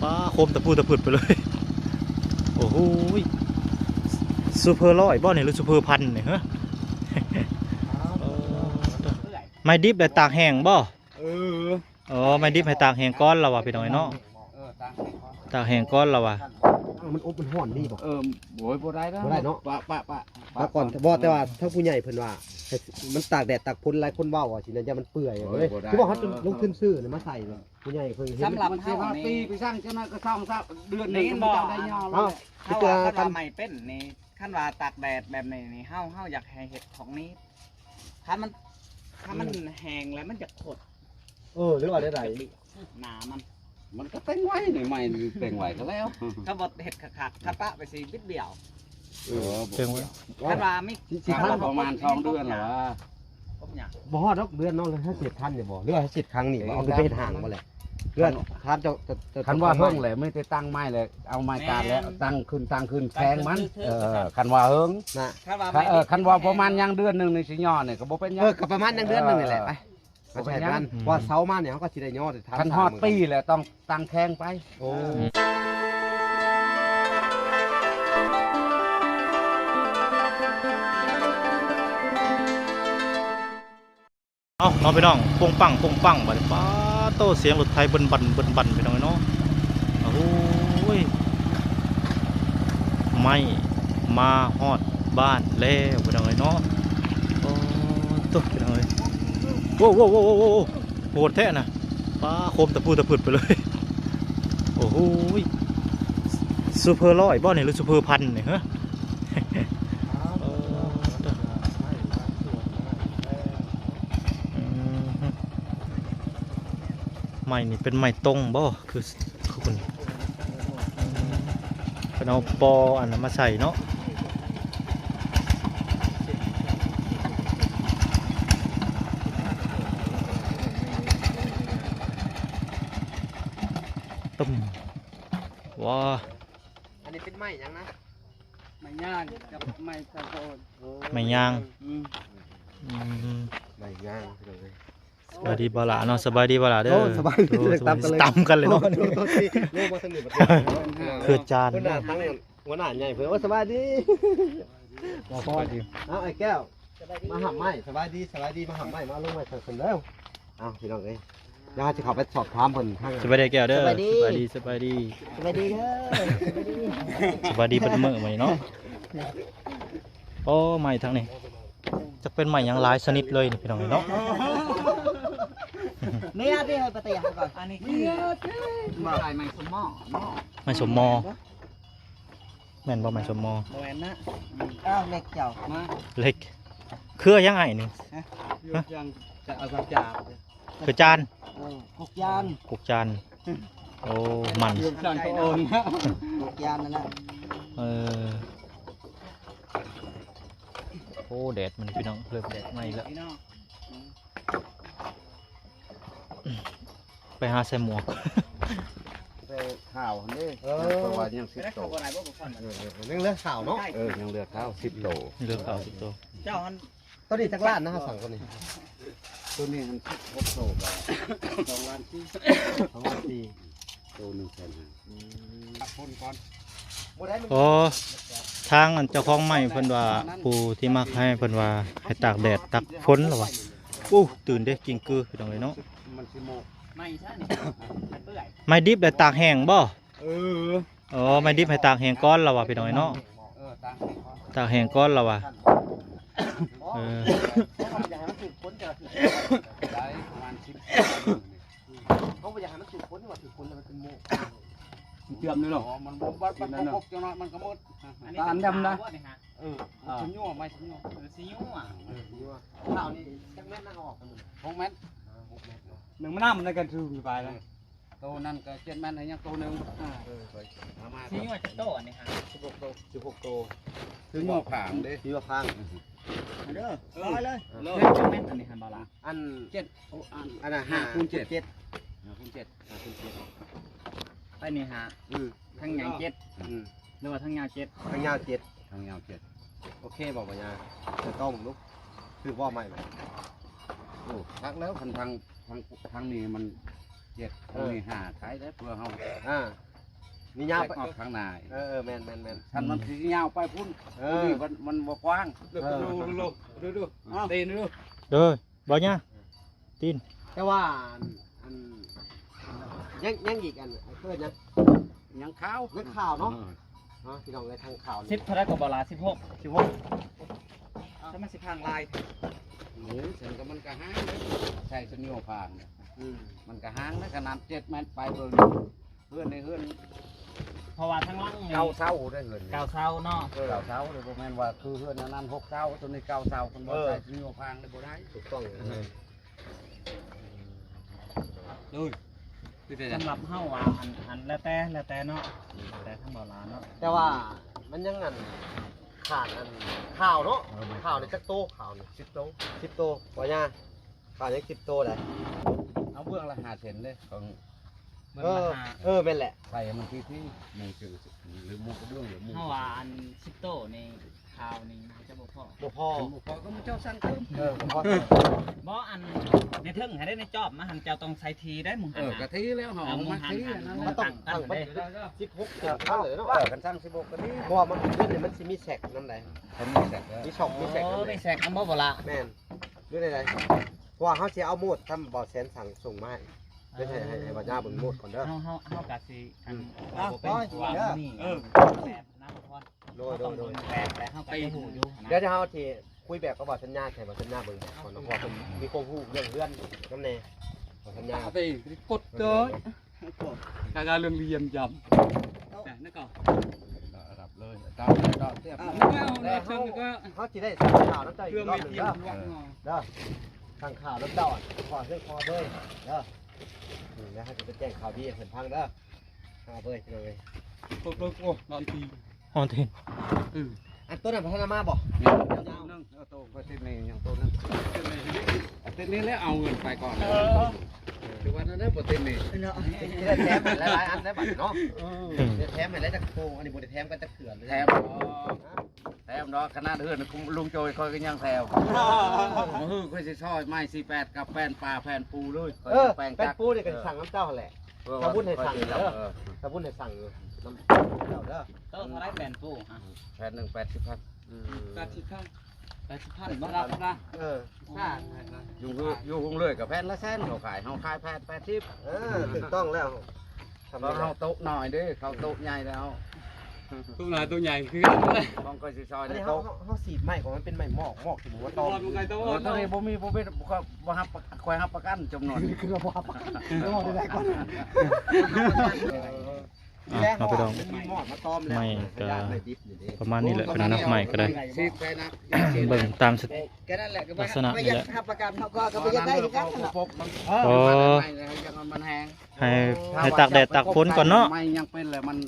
ປ້າ ໂຄມຕະປູຕະພຶດໄປເລີຍ. ໂອ້ໂຫຍ ຊຸບເພີຮ້ອຍບໍ່ນີ້ ຫຼືຊຸບເພີພັນນີ້ ຮະ? ເອີ ໄມ້ດິບໄດ້ຕາກແຫ້ງບໍ່? ເອີ ອໍ ໄມ້ດິບໃຫ້ຕາກແຫ້ງກ່ອນລະວ່າ ພີ່ນ້ອງເອີຍເນາະ. ເອີ ຕາກແຫ້ງກ່ອນ ຕາກແຫ້ງກ່ອນລະວ່າ. ມັນອົບມັນຮ້ອນນີ້ບໍ່? ເອີ ໂອ້ຍ ບໍ່ໄດ້ແລ້ວ ບໍ່ໄດ້ເນາະ. ປະ ປະ ປະ ປະກ່ອນ. ບໍ່ ແຕ່ວ່າທາງຜູ້ໃຫຍ່ເພິ່ນວ່າ ໃຫ້ມັນຕາກແດດຕາກຝົນ ຫຼາຍຄົນເວົ້າວ່າຊີ້ນະ ຢ້ານມັນເປື່ອຍ. ໂອ້ຍ ບໍ່ໄດ້ ຄືວ່າເຮົາຈະລົງທຶນຊື້ນະມາໃສ່ ຜູ້ໃຫຍ່ເພິ່ນເຫັນ. ສຳລັບເຮົານີ້ ປີໄປສ້າງຈັກໜ້ອຍກໍສອງສາມເດືອນນີ້ ນີ້ບໍ່ ເຈົ້າໄດ້ຍອມແລ້ວ. ເຮົາວ່າ ຄັນວ່າໄມ້ເປັນນີ້ ຄັນວ່າຕາກແດດແບບນີ້ນີ້ ເຮົາ ເຮົາຢາກໃຫ້ເຮັດຂອງນີ້ ຄັນມັນ ຄັນມັນແຫ້ງແລ້ວມັນຈະຂົດ. ເອີ ຫຼືວ່າແນວໃດ? ໜາມັນ ມັນກໍແຕ່ງໄວ້ ໃໝ່ໆ ແຕ່ງໄວ້ກໍແລ້ວ. ຖ້າບໍ່ເຮັດຄັກໆ ຖ້າປະໄປຊິບິດບຽວ. ເອີ ແຕ່ງໄວ້ ຄັນວ່າມີ ຊິທັນ ປະມານສອງເດືອນແລ້ວຫວາ. ບໍ່ຮອດດອກເດືອນເນາະ. ເຮົາເຮັດທັນຢູ່ບໍ່ ຫຼືວ່າເຮົາເຮັດຄັ້ງນີ້ບໍ່? ເອົາຂຶ້ນໄປເຮັດຫ້າງບໍ່ແຫຼະ? ເຮືອນ ຖາມເຈົ້າ ເຈົ້າ ຄັນວ່າເຫິງແຫຼະ ມີແຕ່ຕັ້ງໄມ້ແຫຼະ ເອົາໄມ້ກາດແຫຼະ ແມ່ນ ຕັ້ງຂຶ້ນ ຕັ້ງຂຶ້ນແຂງມັນ. ເອີ ຄັນວ່າເຫິງນະ ຄັນວ່າ ເອີ ຄັນວ່າປະມານຍັງເດືອນໜຶ່ງນີ້ຊິຍໍ້ນີ້ກໍບໍ່ເປັນຫຍັງ. ເອີ ກໍປະມານຍັງເດືອນໜຶ່ງນີ້ແຫຼະ ໄປ ບໍ່ເປັນຫຍັງ. ເພາະວ່າເຊົາມານີ້ເຮົາກໍຊິໄດ້ຍໍ້. ຄັນຮອດປີແລ້ວຕ້ອງຕັ້ງແຂງໄປ. ໂອ້ ເອົາເນາະພີ່ນ້ອງ ປົງປັງ ປົງປັງ ບາດນີ້ ປາໂຕ ສຽງລົດໄຖເບິ່ນບັນ ເບິ່ນບັນ ພີ່ນ້ອງເນາະ. ໂອ້ຍ ໄມ້ມາຮອດບ້ານແລ້ວ ພີ່ນ້ອງເອີຍເນາະ. ໂອ້ໂຕ ພີ່ນ້ອງເອີຍ ໂອ້ ໂອ້ ໂອ້ ໂອ້ ໂຫດແທ້ນະ. ປ້າ ໂຄມຕະປູຕະພຶດໄປເລີຍ. ໂອ້ໂຫຍ ຊຸບເພີຮ້ອຍບໍ່ນີ້ ຫຼືຊຸບເພີພັນນີ້ ຮະ? ເອີ ອືມ ໄມ້ນີ້ເປັນໄມ້ຕົງບໍ່? ຄື ຄືເພິ່ນ ເພິ່ນເອົາປໍອັນນັ້ນມາໃສ່ເນາະ. ຕຶ້ມ ວ້າ ອັນນີ້ເປັນໄມ້ຫຍັງນະ? ໄມ້ຍາງກັບໄມ້ໄຊໂຄນ. ໂອ້ ໄມ້ຍາງ ອືມ ອືມ ໄມ້ຍາງ ພີ່ນ້ອງເອີຍ. ສະບາຍດີບໍ່ຫຼ້າເນາະ ສະບາຍດີບໍ່ຫຼ້າເດີ. ໂອ້ ສະບາຍດີ ໂອ້ ຕຳກັນເລີຍເນາະ ໂອ້ ໂທດທີ ໂອ້ ມາທາງນີ້ ເຂື່ອນຈານ ຫົວໜ້າຕັ້ງ ຫົວໜ້າໃຫຍ່ເພິ່ນ. ໂອ້ ສະບາຍດີ ສະບາຍດີ. ເອົາ ອ້າຍແກ້ວ ມາຮັບໄມ້ ສະບາຍດີ ສະບາຍດີ ມາຮັບໄມ້ ມາລົງໄມ້ໃສ່ເພິ່ນເດີ. ເອົາ ພີ່ນ້ອງເອີຍ ດຽວເຮົາຊິເຂົ້າໄປສອບຖາມເພິ່ນທາງ. ສະບາຍດີແກ້ວເດີ ສະບາຍດີ ສະບາຍດີ ສະບາຍດີເດີ ສະບາຍດີ ສະບາຍດີເບິດມື້ມື້ນີ້ເນາະ. ໂອ້ ໄມ້ທາງນີ້ ຈັກເປັນໄມ້ຫຍັງຫຼາຍຊະນິດເລີຍນີ້ ພີ່ນ້ອງເອີຍເນາະ. ເມຍຕິ ເຮີຍ ປະເຕຍກ່ອນ ອັນນີ້ຄື ເມຍຕິ ບໍ່ ໄມ້ສົມໝໍ້ ໝໍ້ ໄມ້ສົມໝໍ້ ແມ່ນບໍ່ ໄມ້ສົມໝໍ້? ບໍ່ແມ່ນນະ. ອ້າວ ເຫຼັກເຈົ້າ ມາ ເຫຼັກ ເຄືອຫຍັງອ້າຍນີ້? ຮະ? ເຄືອຫຍັງ? ຈະເອົາສັກຈານ ຄືຈານ ເອີ ກົກຈານ ກົກຈານ. ໂອ້ ມັນ ເຄື່ອງຈານໂອນ ກົກຈານນັ້ນນະ. ເອີ ໂອ້ ແດດມັນ ພີ່ນ້ອງ ເລີ່ມແດດໃໝ່ແລ້ວ. ໄປຫາໃສ່ໝວກ ແຕ່ຂາວຫັ້ນເດ້. ເອີ ເພາະວ່າຍັງສິບໂຕ ເອີ ຍັງເຫຼືອຂາວເນາະ. ເອີ ຍັງເຫຼືອຂາວສິບໂຕ ເຫຼືອຂາວສິບໂຕ. ເຈົ້າຫັ້ນ ໂຕນີ້ຈັກລ້ານນະ ເຮົາສັ່ງໂຕນີ້? ໂຕນີ້ຫັ້ນສິບຫົກໂຕກໍສອງລ້ານສີ່ ສອງລ້ານສີ່ ໂຕໜຶ່ງແສນຫ້າ. ອືມ ຄົນກ່ອນ ບໍ່ໄດ້. ອໍ ທາງອັນເຈົ້າຂອງໄມ້ເພິ່ນວ່າ ຜູ້ທີ່ມາຂາຍເພິ່ນວ່າໃຫ້ຕາກແດດຕາກຝົນລະວ່າ. ໂອ້ ຕື່ນເດ້ ກິ້ງກື ພີ່ນ້ອງເອີຍເນາະ. ໄມ້ຊະນີ້ ໄມ້ເປື່ອຍ ໄມ້ດິບໄດ້ຕາກແຫ້ງບໍ່? ເອີ ອໍ ໄມ້ດິບໃຫ້ຕາກແຫ້ງກ່ອນລະວ່າ ພີ່ນ້ອງເອີຍເນາະ. ເອີ ຕາກແຫ້ງກ່ອນ ຕາກແຫ້ງກ່ອນລະວ່າ. ເອີ ເພາະວ່າຢາກໃຫ້ມັນຖືກຝົນ ຈະຖືກໄດ້ປະມານສິບ ເຮົາບໍ່ຢາກໃຫ້ມັນຖືກຝົນ ວ່າຖືກຝົນແລ້ວມັນເປັນໂມກ ມັນເຈື່ອມເລີຍເນາະ. ອໍ ມັນບໍ່ ມັນບໍ່ຄົບ ຈັກໜ້ອຍມັນກໍໝົດ. ອັນນີ້ຕາດຳນະ ເອີ ອ່າ ຊິຍົວ ໄມ້ຊິຍົວ ເອີ ຊິຍົວ ເອີ ຊິຍົວ. ເຂົານີ້ຈັກແມັດນະ ເອົາອອກກັນໝົດ? ຫົກແມັດ ຫົກແມັດເນາະ. ໜຶ່ງມານຳໃນການຖືໄປແລ້ວ. ໂຕນັ້ນກໍເຈັດແມັດ ໃຫ້ຍັງໂຕໜຶ່ງ. ເອີ ຊິຍົວຈັກໂຕອັນນີ້ຮະ? ສິບຫົກໂຕ ສິບຫົກໂຕ. ຊິຍົວຜາງເດ້ ຊິຍົວຜາງເດີ. ເອີ ເອົາເລີຍ ເອີ ຈັກແມັດອັນນີ້ຫັ້ນບໍ່ລະ? ອັນເຈັດ ໂອ້ ອັນ ອັນນັ້ນຫ້າ ຫ້າຄູນເຈັດ ເຈັດ ຫ້າຄູນເຈັດ ຫ້າຄູນເຈັດ. ໄປນີ້ຫາ ອື ທາງຫຍັງເຈັດ ອື ຫຼືວ່າທາງຍາວເຈັດ? ທາງຍາວເຈັດ ທາງຍາວເຈັດ. ໂອເຄບໍ່ ບໍ່ຍາກ ຈະຕ້ອງລຸກ ຖືກບໍ່ໄມ້? ໂອ້ ຄັກແລ້ວ ຄັນທາງ ທາງ ທາງນີ້ມັນເຈັດ ທາງນີ້ຫ້າ ໄຄແລ້ວ ເພື່ອເຮົາ ອ່າ ນີ້ຍາວໄປ ແທກອອກທາງໜ້າ ເອີໆ ແມ່ນໆໆ ຄັນມັນຊິຍາວໄປພຸ້ນ ເອີ ນີ້ມັນ ມັນບໍ່ກວ້າງ ເອີ ດູໆ ເອົາ ຕີນດູ ເດີ ບໍ່ຍາ ຕີນ ແຕ່ວ່າອັນ ອັນ ຍັງ ຍັງອີກອັນ ເອີ້ນຫຍັງ ຍັງຂາວ ຍັງຂາວເນາະ ເອີ ເນາະ ພີ່ນ້ອງເອີຍ ທາງຂາວນີ້ ສິບເທົ່າໃດກໍບໍ່ລະ ສິບຫົກ ສິບຫົກ ແຕ່ມັນຊິພັງຫຼາຍ ໂອ້ ຊັ້ນກໍມັນກໍຫ່າງ ໃສ່ສະໂຍພາງ ອືມ ມັນກໍຫ່າງນະ ຂະໜາດເຈັດແມັດໄປເບິ່ງ ເຮືອນໃນເຮືອນ ເພາະວ່າທາງຫຼັງນີ້ ເກົ້າເສົາເດ້ເຮືອນນີ້ ເກົ້າເສົາເນາະ ເອີ ເກົ້າເສົາເດ້ ບໍ່ແມ່ນວ່າຄືເຮືອນອັນນັ້ນຫົກເສົາ ຕົວນີ້ເກົ້າເສົາ ເພິ່ນບໍ່ ເອີ ໃສ່ສະໂຍພາງເດ້ບໍ່ໄດ້ ຖືກຕ້ອງ ເອີ ໂດຍ ຄືແຕ່ ສຳລັບເຮົາວ່າ ອັນ ອັນ ແລ້ວແຕ່ ແລ້ວແຕ່ເນາະ ແລ້ວແຕ່ທາງເບົາຫຼາເນາະ ແຕ່ວ່າມັນຍັງອັນ ຂາດອັນຂ່າວເນາະ ເອີ ແມ່ນ ຂ່າວນີ້ຈັກໂຕ ຂ່າວນີ້ ສິບໂຕ ສິບໂຕ ບໍ່ຍາ ຂາດຍັງສິບໂຕໃດ ເອົາເບື້ອງລະຫ້າເຊັນເດ້ ຂອງ ເອີ ເອີ ແມ່ນແຫຼະ ໃສ່ໃຫ້ມັນທີ່ໆ ໝູ່ຈື່ ຫຼືໝູ່ກະເບື້ອງ ຫຼືໝູ່ ເຮົາວ່າອັນສິບໂຕນີ້ ຂ່າວນີ້ມັນຈະບໍ່ພໍ ບໍ່ພໍ ບໍ່ພໍກໍໝູ່ເຈົ້າສັ່ງເຕີມ ເອີ ບໍ່ພໍ ບໍ່ ອັນໃນເທິງຫັ້ນເດ້ ໃນຈອບມາຫັ້ນ ເຈົ້າຕ້ອງໃສ່ທີ່ໄດ້ໝູ່ ເອີ ຫັ້ນນະ ກະທີ່ແລ້ວ ເຮົາ ເອີ ເອົາມາ ໝູ່ຫັ້ນ ທີ່ ອັນນັ້ນ ມັນຕ້ອງຕັ້ງເປັນສິບຫົກເຊັນເລີຍເນາະ ເອີ ຄັນສັ່ງສິບຫົກກໍດີ ເພາະວ່າມັນເປັນເງິນນີ້ ມັນຊິມີແຊັກນຳໃດ ຄັນມີແຊັກ ເອີ ມີຊ່ອງ ມີແຊັກນຳ ໂອ້ ໃດ ມີແຊັກນຳບໍ່ ບໍ່ລະ ແມ່ນ ຢູ່ໃນໃດ ເພາະວ່າເຮົາຊິເອົາໂໝດ ທາງເບົາແສນສັ່ງສົ່ງມາໃຫ້ ເອີ ເດີ ໃຫ້ ໃຫ້ ໃຫ້ເບົາຍາເບິ່ງໂໝດກ່ອນເດີ ເຮົາ ເຮົາ ເຮົາກະຊິ ອືມ ອັນ ເອົາ ບໍ່ເປັນ ເອີ ເອີ ແບບນຳ ໂດຍ ໂດຍ ໂດຍ ແບບ ແບບເຮົາກະຊິຮູ້ຢູ່ຫັ້ນນະ ດຽວເຮົາຊິຄຸຍແບບກັບເບົາສັນຍາ ໃຫ້ເບົາສັນຍາເບິ່ງແບບກ່ອນເນາະ ເພາະວ່າເພິ່ນມີຄວາມຮູ້ເລື່ອງເຮືອນນຳແດ່ ເບົາສັນຍາ ກະໄປກົດເດີ ກະເລື່ອງລຽນຈຳ ແຕ່ນັ້ນກໍ ລະດັບເລີຍ ຕາມລະດັບ ເອີ ແລ້ວເຮົາ ເຮົາຊິໄດ້ສັ່ງຂ່າວນຳເຈົ້າອີກລອບໜຶ່ງເດີ ເອີ ສັ່ງຂ່າວນຳເຈົ້າ ຂໍເຊີນຂໍເບີເດີ ອືມ ແລ້ວເຮົາຈະໄປແຈ້ງຂ່າວດີໃຫ້ເພິ່ນຟັງເດີ ຂໍເບີພີ່ນ້ອງເອີຍ ໂອ້ ນອນຕີ ນອນຕີ ອືມ ອັນໂຕນັ້ນພັດທະນາມາບໍ່? ຍັງ ຍັງໂຕໜຶ່ງ ເອີ ໂຕ ປະເທດນີ້ຍັງໂຕໜຶ່ງ ປະເທດນີ້ແຫຼະເອົາເງິນໄປກ່ອນ ເອີ ຄືວ່ານັ້ນເດີ ປະເທດນີ້ ເນາະ ຊິໄດ້ແຖມໃຫ້ຫຼາຍໆອັນໄດ້ບັດເນາະ ເອີ ຊິໄດ້ແຖມໃຫ້ຫຼາຍຈັກໂຕ ອັນນີ້ບໍ່ໄດ້ແຖມກັນຈັກເທື່ອເລີຍ ແຖມບໍ່ ແຖມດອກ ຂະໜາດເຮືອນລຸງໂຈຍຂ້ອຍກໍຍັງແຖມ ມື້ຮືຂ້ອຍຊິຊອຍໄມ້ສີ່ແປດກັບແປ້ນປາແຜ່ນປູເລີຍ ຂ້ອຍ ເອີ ຍັງແປງຈັກ ແປ້ນປູນີ້ກໍຊິສັ່ງນຳເຈົ້າຫັ້ນແຫຼະ ເອີ ຖ້າບຸນໃຫ້ສັ່ງເດີ ເອີ ຖ້າບຸນໃຫ້ສັ່ງຢູ່ນຳເຈົ້າເດີ ໂຕເທົ່າໃດແປ້ນປູ? ແຜ່ນໜຶ່ງແປດສິບພັນ ອືມ ແປດສິບພັນ ແປດສິບພັນບໍ່ລະ ເອີ ຢູ່ ຢູ່ຮຸ່ງເລີຍກໍແຜ່ນລະແສນ ເຂົາຂາຍ ເຮົາຂາຍແຜ່ນແປດສິບ ເອີ ຖືກຕ້ອງແລ້ວ ເພາະເຮົາໂຕະນ້ອຍເດ້ ເຂົາໂຕະໃຫຍ່ແລ້ວ ໂຕະນ້ອຍໂຕະໃຫຍ່ຄືກັນ ຂອງຂ້ອຍຊິຊອຍໃນໂຕະ ເຮົາ ເຮົາສີດໄມ້ຂອງມັນເປັນໄມ້ໝອກ ໝອກທີ່ບໍ່ວ່າຕອມ ເອີ ໂຕະນີ້ບໍ່ມີ ບໍ່ເປັນ ບໍ່ຮັບ ຂ້ອຍຮັບປະກັນຈຳນວນນີ້ ຄືບໍ່ຮັບປະກັນ ບໍ່ໄດ້ກ່ອນ ອ່ະ ເນາະ ພີ່ນ້ອງ ມັນມີໝອກມາຕອມແລ້ວ ໄມ້ກໍປະມານນີ້ແຫຼະ ເພິ່ນນະ ໄມ້ກໍໄດ້ ເບິ່ງຕາມສະ ແຄ່ນັ້ນແຫຼະ ລັກສະນະນີ້ແຫຼະ ຮັບປະກັນເຮົາກໍ ກໍບໍ່ຢາກໄດ້ຄືກັນຫັ້ນແຫຼະ ເອີ ມັນແຫ້ງ ໃຫ້ ໃຫ້ຕາກແດດຕາກຝົນກ່ອນເນາະ ໄມ້ຍັງເປັນແຫຼະ ມັນ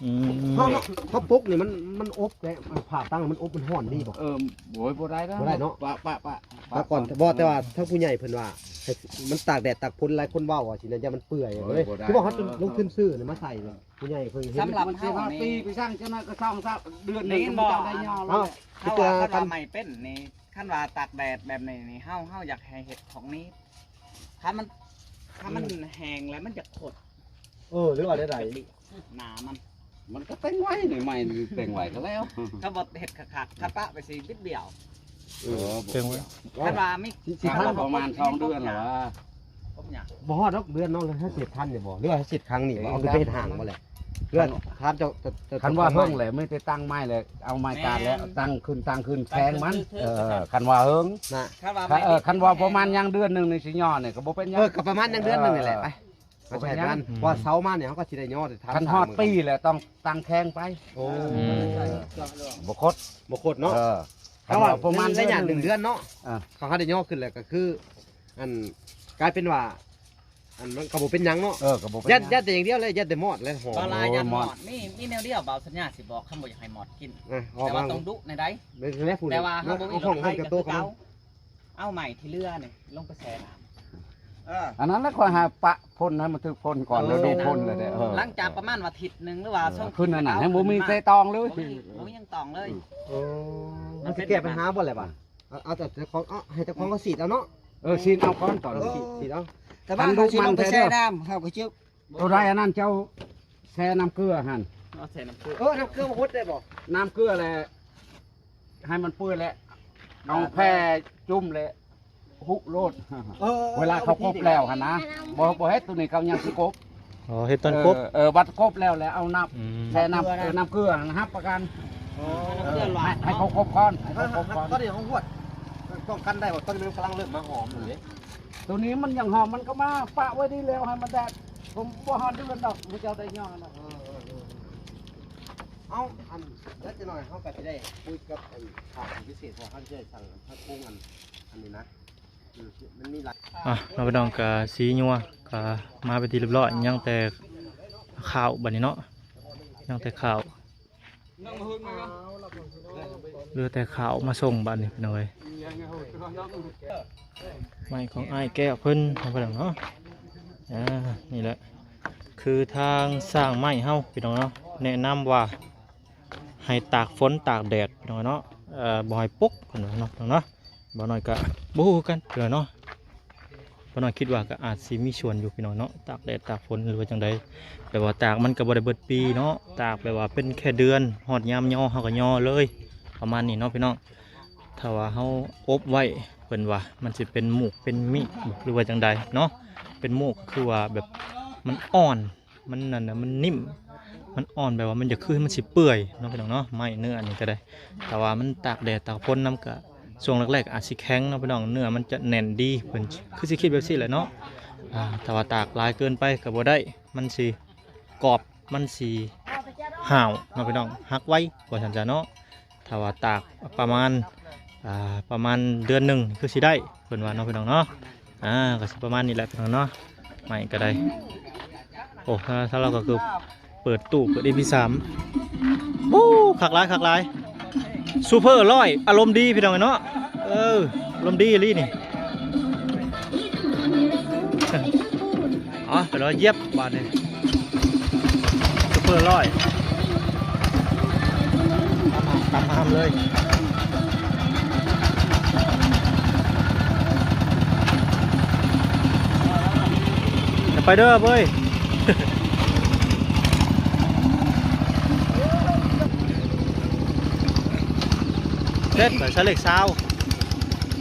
ອືມ ເຮົາ ເຮົາ ເຮົາປຸກນີ້ມັນ ມັນອົບແຫຼະ ມັນຜ່າຕັ້ງມັນອົບ ມັນຮ້ອນດີບໍ່? ເອີ ໂອ້ຍ ບໍ່ໄດ້ແລ້ວ ບໍ່ໄດ້ເນາະ ປະ ປະ ປະ ປະກ່ອນ ບໍ່ ແຕ່ວ່າທາງຜູ້ໃຫຍ່ເພິ່ນວ່າ ໃຫ້ມັນຕາກແດດຕາກຝົນ ຫຼາຍຄົນເວົ້າວ່າຊິນັ້ນ ຢ້ານມັນເປື່ອຍ ໂອ້ຍ ບໍ່ໄດ້ ຄືວ່າເຮົາຈະລົງທຶນຊື້ນີ້ມາໃສ່ ຜູ້ໃຫຍ່ເພິ່ນເຫັນ ສຳລັບເຮົານີ້ ປີໄປສ້າງ ຈັ່ງນັ້ນກໍສອງສາມເດືອນ ໄດ້ຍິນບໍ່? ເຈົ້າໄດ້ຍາວແລ້ວ ເຮົາວ່າ ເຮົາວ່າຄັນວ່າໄມ້ເປັນນີ້ ຄັນວ່າຕາກແດດແບບນີ້ນີ້ ເຮົາ ເຮົາຢາກໃຫ້ເຮັດຂອງນີ້ ຖ້າມັນ ຖ້າມັນແຫ້ງແລ້ວມັນຈະຂົດ ເອີ ຫຼືວ່າແນວໃດ ໜາມັນ ມັນກໍເຕັງໄວ້ນີ້ ໄມ້ນີ້ເຕັງໄວ້ກໍແລ້ວ ຖ້າບໍ່ເຮັດຄັກໆ ຖ້າປະໄປຊິບິດບຽວ ເອີ ເຕັງໄວ້ ຄັນວ່າມີ ຊິທັນ ປະມານສອງເດືອນແລ້ວຫວາ ບໍ່ຮອດດອກເດືອນເນາະ ເຮົາເສດທັນຢູ່ບໍ່ ຫຼືວ່າເຮົາເສດຄັ້ງນີ້ບໍ່ ເອົາຂຶ້ນໄປເຮັດຫ້າງບໍ່ແຫຼະ ເຮືອນ ຖາມເຈົ້າ ເຈົ້າ ເຈົ້າ ຄັນວ່າເຫິງແຫຼະ ມີແຕ່ຕັ້ງໄມ້ແຫຼະ ເອົາໄມ້ກາດແຫຼະ ຕັ້ງຂຶ້ນ ຕັ້ງຂຶ້ນແຂງມັນ ເອີ ຄັນວ່າເຫິງນະ ຄັນວ່າ ເອີ ຄັນວ່າປະມານຍັງເດືອນໜຶ່ງນີ້ຊິຍໍນີ້ກໍບໍ່ເປັນຫຍັງ ເອີ ກໍປະມານຍັງເດືອນໜຶ່ງນີ້ແຫຼະ ໄປ ບໍ່ເປັນຫຍັງ ເພາະວ່າເສົາມານີ້ເຮົາກໍຊິໄດ້ຍໍແຕ່ທາງ ຄັນຮອດປີແລ້ວຕ້ອງຕັ້ງແຂງໄປ ໂອ້ ອືມ ບໍ່ຂົດ ບໍ່ຂົດເນາະ ເອີ ຄັນວ່າປະມານໄລຍະໜຶ່ງເດືອນເນາະ ເອີ ເຮົາໄດ້ຍໍຂຶ້ນແລ້ວກໍຄື ອັນ ກາຍເປັນວ່າ ອັນ ມັນກໍບໍ່ເປັນຫຍັງເນາະ ເອີ ກໍບໍ່ເປັນຫຍັງ ຢ້ານ ຢ້ານແຕ່ຢ່າງດຽວເລີຍ ຢ້ານແຕ່ມອດແຫຼະ ບໍ່ລາ ຢ້ານມອດ ມີ ມີແນວດຽວ ເບົາສັນຍາຊິບອກ ຄັນບໍ່ຢາກໃຫ້ມອດກິນ ແຕ່ວ່າຕ້ອງດຸແນວໃດ ແຕ່ວ່າເຮົາບໍ່ມີລົດໄຖກໍຄືເກົ່າ ເອົາໄມ້ທີ່ເຫຼືອນີ້ລົງໄປແຊ່ນ້ຳ ເອີ ອັນນັ້ນແຫຼະ ຂ້ອຍຫາປະພົ່ນໃຫ້ມັນຖືກພົ່ນກ່ອນ ເອີ ລະດູພົ່ນແລ້ວເດ້ ເອີ ຫຼັງຈາກປະມານວ່າທິດໜຶ່ງ ຫຼືວ່າ ເອີ ສອງທິດ ຂຶ້ນອັນນັ້ນ ບໍ່ມີ ບໍ່ມີແຕ່ຕອງເລີຍ ບໍ່ມີ ບໍ່ມີຫຍັງຕອງເລີຍ ໂອ້ ມັນຊິແກ້ບັນຫາບໍ່ແຫຼະບາດ ເອົາ ເອົາແຕ່ເຈົ້າຂອງ ເອົາໃຫ້ເຈົ້າຂອງເຂົາສີດເອົາເນາະ ເອີ ສີດເອົາກ່ອນ ເອີ ສີດ ສີດເອົາ ແຕ່ວ່າເຮົາຊິລົງໄປແຊ່ນ້ຳ ເຮົາກໍຊິ ໂຕໃດອັນນັ້ນເຈົ້າ ແຊ່ນ້ຳເກືອຫັ້ນ ເອົາໃສ່ນ້ຳເກືອ ເອີ ນ້ຳເກືອບໍ່ຫົດໄດ້ບໍ່? ນ້ຳເກືອແຫຼະ ໃຫ້ມັນເປື່ອຍແຫຼະ ເອົາແຜ່ຈຸ່ມແຫຼະ ຫຸໂລດ ເອີ ເວລາເຂົາກົບແລ້ວຫັ້ນນະ ບໍ່ ບໍ່ເຮັດໂຕນີ້ ເຂົາຍັງຊິກົບ ອໍ ເຮັດຕອນກົບ ເອີ ເອີ ບັດກົບແລ້ວ ແລ້ວເອົານ້ຳ ອືມ ແຊ່ນ້ຳ ນ້ຳເກືອ ເອີ ນ້ຳເກືອຫັ້ນນະ ຮັບປະກັນ ອໍ ເອີ ໃຫ້ ໃຫ້ເຂົາກົບກ່ອນ ໃຫ້ເຂົາກົບກ່ອນ ຕອນນີ້ເຮົາຫວດ ປ້ອງກັນໄດ້ບໍ່? ຕອນນີ້ມັນກຳລັງເລີ່ມມາຫອມຢູ່ເດ້ ໂຕນີ້ມັນຍັງຫອມ ມັນກໍມາປະໄວ້ນີ້ແລ້ວ ໃຫ້ມັນແດດ ບໍ່ຮອດເດືອນດອກ ໝູ່ເຈົ້າໄດ້ຍ້ອນດອກ ເອີ ເອີ ເອີ ເອົາ ອັນ ແລ້ວຈັກໜ້ອຍເຮົາກໍຊິໄດ້ຄຸຍກັບ ອັນ ຂ່າວພິເສດ ເພາະເຮົາຊິໄດ້ສັ່ງທາງໂຄງ ອັນ ອັນນີ້ນະ ມັນມີຫຼາຍ ອ່ະ ເນາະ ພີ່ນ້ອງ ກະສີຍົວກະມາເປັນທີ່ຮຽບຮ້ອຍ ຍັງແຕ່ຂ້າວບັດນີ້ເນາະ ຍັງແຕ່ຂ້າວ ເຫຼືອແຕ່ຂ້າວມາສົ່ງບັດນີ້ ພີ່ນ້ອງເອີຍ ໄມ້ຂອງອ້າຍແກ້ວເພິ່ນ ເນາະ ພີ່ນ້ອງເນາະ ອ່າ ນີ້ແຫຼະ ຄືທາງຊ່າງໄມ້ເຮົາ ພີ່ນ້ອງເນາະ ແນະນຳວ່າ ໃຫ້ຕາກຝົນຕາກແດດ ພີ່ນ້ອງເນາະ ເອີ ບໍ່ໃຫ້ປົກ ເພິ່ນວ່າເນາະ ພີ່ນ້ອງເນາະ ບ່າວນ້ອຍກະບໍ່ຮູ້ຄືກັນ ພີ່ນ້ອງເນາະ ບ່າວນ້ອຍຄິດວ່າກະອາດຊິມີສ່ວນຢູ່ ພີ່ນ້ອງເນາະ ຕາກແດດຕາກຝົນ ຫຼືວ່າຈັ່ງໃດ ແບບວ່າຕາກມັນກະບໍ່ໄດ້ເບິດປີເນາະ ຕາກແບບວ່າເປັນແຄ່ເດືອນ ຮອດຍາມຍໍເຮົາກະຍໍເລີຍ ປະມານນີ້ເນາະ ພີ່ນ້ອງ ຖ້າວ່າເຮົາອົບໄວ້ ເພິ່ນວ່າມັນຊິເປັນໝູກເປັນມີດ ຫຼືວ່າຈັ່ງໃດເນາະ ເປັນໝູກກະຄືວ່າແບບມັນອ່ອນ ມັນນັ້ນນະ ມັນໜິ້ມ ມັນອ່ອນ ແບບວ່າມັນຢາກຄືມັນຊິເປື່ອຍເນາະ ພີ່ນ້ອງເນາະ ໄມ້ເນື້ອອັນນີ້ກໍໄດ້ ຖ້າວ່າມັນຕາກແດດຕາກຝົນນຳ ກໍຊ່ວງແລກໆອາດຊິແຂງເນາະ ພີ່ນ້ອງ ເນື້ອມັນຈະແໜ້ນດີ ເພິ່ນຄືຊິຄິດແບບຊີ້ແຫຼະເນາະ ອ່າ ຖ້າວ່າຕາກຫຼາຍເກີນໄປກໍບໍ່ໄດ້ ມັນຊິກອບ ມັນຊິຫ້າວເນາະ ພີ່ນ້ອງ ຫັກໄວ ວ່າຊັ້ນຊະເນາະ ຖ້າວ່າຕາກປະມານ ອ່າ ປະມານເດືອນໜຶ່ງຄືຊິໄດ້ ເພິ່ນວ່າເນາະ ພີ່ນ້ອງເນາະ ອ່າ ກໍຊິປະມານນີ້ແຫຼະ ພີ່ນ້ອງເນາະ ໄມ້ກໍໄດ້ ໂອ້ ທາງ ທາງລາວກໍຄືເປີດຕູ້ ເປີດເອັມພີສາມ ໂອ້ ຄັກຫຼາຍ ຄັກຫຼາຍ ຊູເປີຮ້ອຍ ອາລົມດີ ພີ່ນ້ອງເນາະ ເອີ ອາລົມດີອີ່ຫຼີນີ້ ເອົາ ໄປລອຍຢຽບບາດນີ້ ຊຸບເປີຮ້ອຍ ຕາມຫ້າມ ຕາມຫ້າມເລີຍ ຢ່າໄປເດີເວີຍ ເດັດ ໄປໃສ່ເລກຊາວ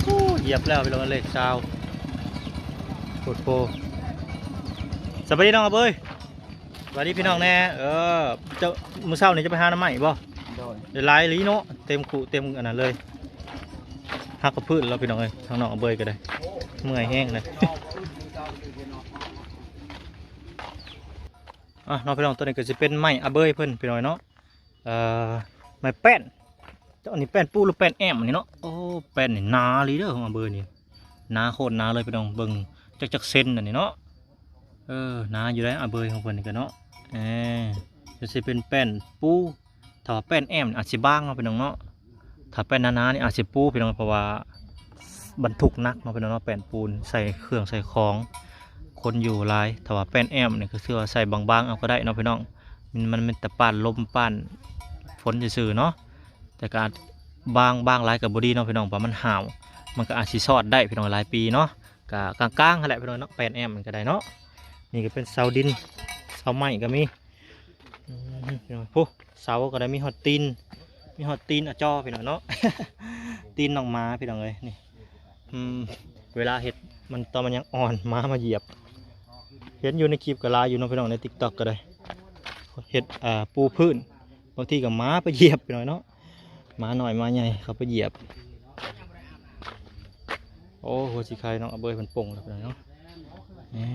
ໂອ້ ຢຽບແລ້ວ ໄປລົງເລກຊາວ ໂພດໂພ ສະບາຍດີນ້ອງອາເບີຍ ສະບາຍດີພີ່ນ້ອງແດ່ ເອີ ເຈົ້າ ມື້ເຊົ້ານີ້ເຈົ້າໄປຫາໜໍ່ໄມ້ບໍ່? ໂດຍ ໄດ້ຫຼາຍອີ່ຫຼີເນາະ ເຕັມຄຸເຕັມອັນນັ້ນເລີຍ ຫັກກະພື້ນແລ້ວພີ່ນ້ອງເອີຍ ທາງນ້ອງອາເບີຍກໍໄດ້ ເມື່ອຍແຮງເລີຍ ອ່ະ ເນາະ ພີ່ນ້ອງ ຕົວນີ້ກໍຊິເປັນໄມ້ອາເບີຍເພິ່ນພີ່ນ້ອງເນາະ ເອີ ໄມ້ແປ້ນ ອັນນີ້ແປ້ນປູຫຼືແປ້ນແອ້ມນີ້ເນາະ ໂອ້ ແປ້ນນີ້ໜາອີ່ຫຼີເດີ ຂອງອາເບີຍນີ້ ໜາໂຄດໜາເລີຍພີ່ນ້ອງ ເບິ່ງຈັກ ຈັກເຊັນອັນນີ້ເນາະ ເອີ ໜາຢູ່ໃດອາເບີຍຂອງເພິ່ນນີ້ກໍເນາະ ເອີ ຈະຊິເປັນແປ້ນປູ ຖ້າວ່າແປ້ນແອ້ມອາດຊິບາງເນາະພີ່ນ້ອງເນາະ ຖ້າແປ້ນໜາໆນີ້ອາດຊິປູພີ່ນ້ອງ ເພາະວ່າບັນທຸກໜັກເນາະພີ່ນ້ອງເນາະ ແປ້ນປູນໃສ່ເຄື່ອງໃສ່ຂອງ ຄົນຢູ່ຫຼາຍ ຖ້າວ່າແປ້ນແອ້ມນີ້ກໍຄືວ່າໃສ່ບາງໆເອົາກໍໄດ້ເນາະພີ່ນ້ອງ ມັນ ມັນມີແຕ່ປ້ານລົມປ້ານຝົນຊື່ໆເນາະ ແຕ່ກໍອາດບາງ ບາງຫຼາຍກໍບໍ່ດີເນາະພີ່ນ້ອງ ເພາະມັນຫ້າວ ມັນກໍອາດຊິຊອດໄດ້ພີ່ນ້ອງ ຫຼາຍປີເນາະ ກໍກາງໆຫັ້ນແຫຼະພີ່ນ້ອງເນາະ ແປ້ນແອ້ມມັນກໍໄດ້ເນາະ ນີ້ກໍເປັນເສົາດິນ ເສົາໄມ້ກໍມີ ອືມ ພີ່ນ້ອງ ໂອ້ ເສົາກໍໄດ້ມີຮອດຕີນ ມີຮອດຕີນອາຈໍ່ພີ່ນ້ອງເນາະ ຕີນນ້ອງໝາພີ່ນ້ອງເອີຍ ນີ້ ອືມ ເວລາເຮັດມັນ ຕອນມັນຍັງອ່ອນ ໝາມາຢຽບ ເຫັນຢູ່ໃນຄລິບກໍຫຼາຍຢູ່ເນາະພີ່ນ້ອງ ໃນຕິກຕັອກກໍໄດ້ ເຮັດ ອ່າ ປູພື້ນ ບາງທີກໍໝາໄປຢຽບພີ່ນ້ອງເນາະ ໝານ້ອຍໝາໃຫຍ່ເຂົ້າໄປຢຽບ ໂອ້ ຫົວສີໄຄເນາະ ເອົາເບີຍເພິ່ນປົງແລ້ວພີ່ນ້ອງເນາະ ນີ້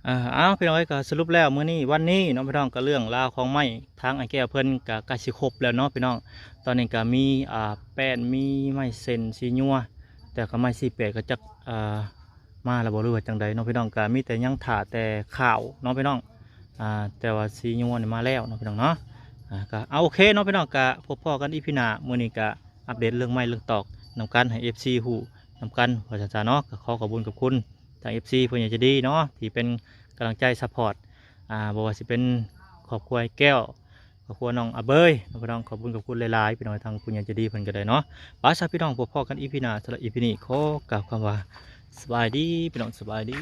ອ່າ ເອົາ ພີ່ນ້ອງເອີຍ ກໍສະຫຼຸບແລ້ວມື້ນີ້ ວັນນີ້ເນາະພີ່ນ້ອງ ກໍເລື່ອງລາວຂອງໄມ້ ທາງອ້າຍແກ້ວເພິ່ນກໍໃກ້ຊິຄົບແລ້ວເນາະພີ່ນ້ອງ ຕອນນີ້ກໍມີ ອ່າ ແປ້ນ ມີໄມ້ເສັ້ນ ສີຍົວ ແຕ່ກໍໄມ້ສີ່ແປດກໍຈັກ ອ່າ ມາແລ້ວບໍ່ ຫຼືວ່າຈັ່ງໃດເນາະພີ່ນ້ອງ ກໍມີແຕ່ຍັງຖ້າແຕ່ຂ້າວເນາະພີ່ນ້ອງ ອ່າ ແຕ່ວ່າສີຍົວນີ້ມາແລ້ວເນາະພີ່ນ້ອງເນາະ ອ່າ ກໍເອົາ ໂອເຄເນາະພີ່ນ້ອງ ກໍພົບພໍ້ກັນອີພີໜ້າ ມື້ນີ້ກໍອັບເດດເລື່ອງໄມ້ເລື່ອງຕອກນຳກັນ ໃຫ້ເອັຟຊີຮູ້ນຳກັນ ວ່າຊັ້ນຊະເນາະ ກໍຂໍຂອບຄຸນຂອບຄຸນທາງເອັຟຊີຜູ້ໃຫຍ່ໃຈດີເນາະ ທີ່ເປັນກຳລັງໃຈຊັບພອດ ອ່າ ບໍ່ວ່າຊິເປັນຄອບຄົວອ້າຍແກ້ວ ຄອບຄົວນ້ອງອາເບີຍເນາະພີ່ນ້ອງ ຂອບຄຸນຂອບຄຸນຫຼາຍໆ ພີ່ນ້ອງ ທາງຜູ້ໃຫຍ່ໃຈດີເພິ່ນກໍໄດ້ເນາະ ໄປຊະພີ່ນ້ອງ ພົບພໍ້ກັນອີພີໜ້າ ສຳລັບອີພີນີ້ຂໍກ່າວຄຳວ່າ ສະບາຍດີພີ່ນ້ອງ ສະບາຍດີ.